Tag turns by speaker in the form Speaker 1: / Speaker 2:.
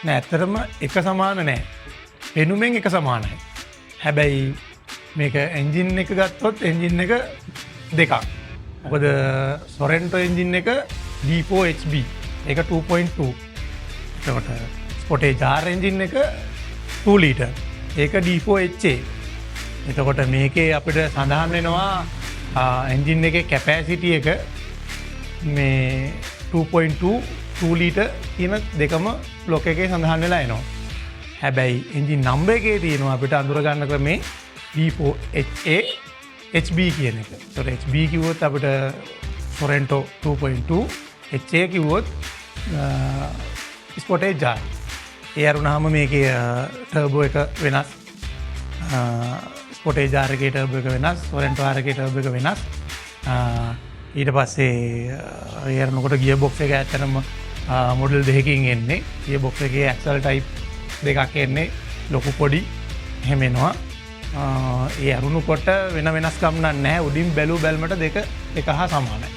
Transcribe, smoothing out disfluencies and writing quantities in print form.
Speaker 1: නෑ, ඇත්තටම එක සමාන නෑ. පෙනුමෙන් එක සමානයි. හැබැයි මේක එන්ජින් එක ගත්තොත් එන්ජින් එක දෙකක්. මොකද සොරෙන්ටෝ එන්ජින් එක D4HB, ඒක 2.2. එතකොට ස්පොටේජ් R engine එක 2 ලීටර්. ඒක D4HA. එතකොට මේකේ අපිට සඳහන් වෙනවා එන්ජින් එකේ කැපැසිටි එක මේ 2.2 2 ලීටර් කියන දෙකම බ්ලොක් එකේ සඳහන් වෙලා එනවා. හැබැයි එන්ජින් නම්බර් එකේ තියෙනවා අපිට අඳුර ගන්න ක්‍රමේ D4HA HB කියන එක. ඒතකොට HB කිව්වොත් අපිට සොරෙන්ටෝ 2.2, HA කිව්වොත් ස්පොටේජ් R. ඒ අරුණාම මේකේ ටර්බෝ එක වෙනස්. ස්පොටේජ් R එකේ ටර්බෝ එක වෙනස්, සොරෙන්ටෝ R එකේ ටර්බෝ එක වෙනස්. ඊට පස්සේ ඒ අරනකොට ගියර් බොක්ස් එක ඇත්තටම මොඩල් දෙකකින් එන්නේ. ගියර් බොක්ස් එකේ ඇක්සල් ටයිප් දෙකක් එන්නේ, ලොකු පොඩි එහෙම එනවා. ඒ අරුණු කොට වෙන වෙනස්කම් නම් නැහැ. උඩින් බැලූ බැල්මට දෙක එක හා සමානයි.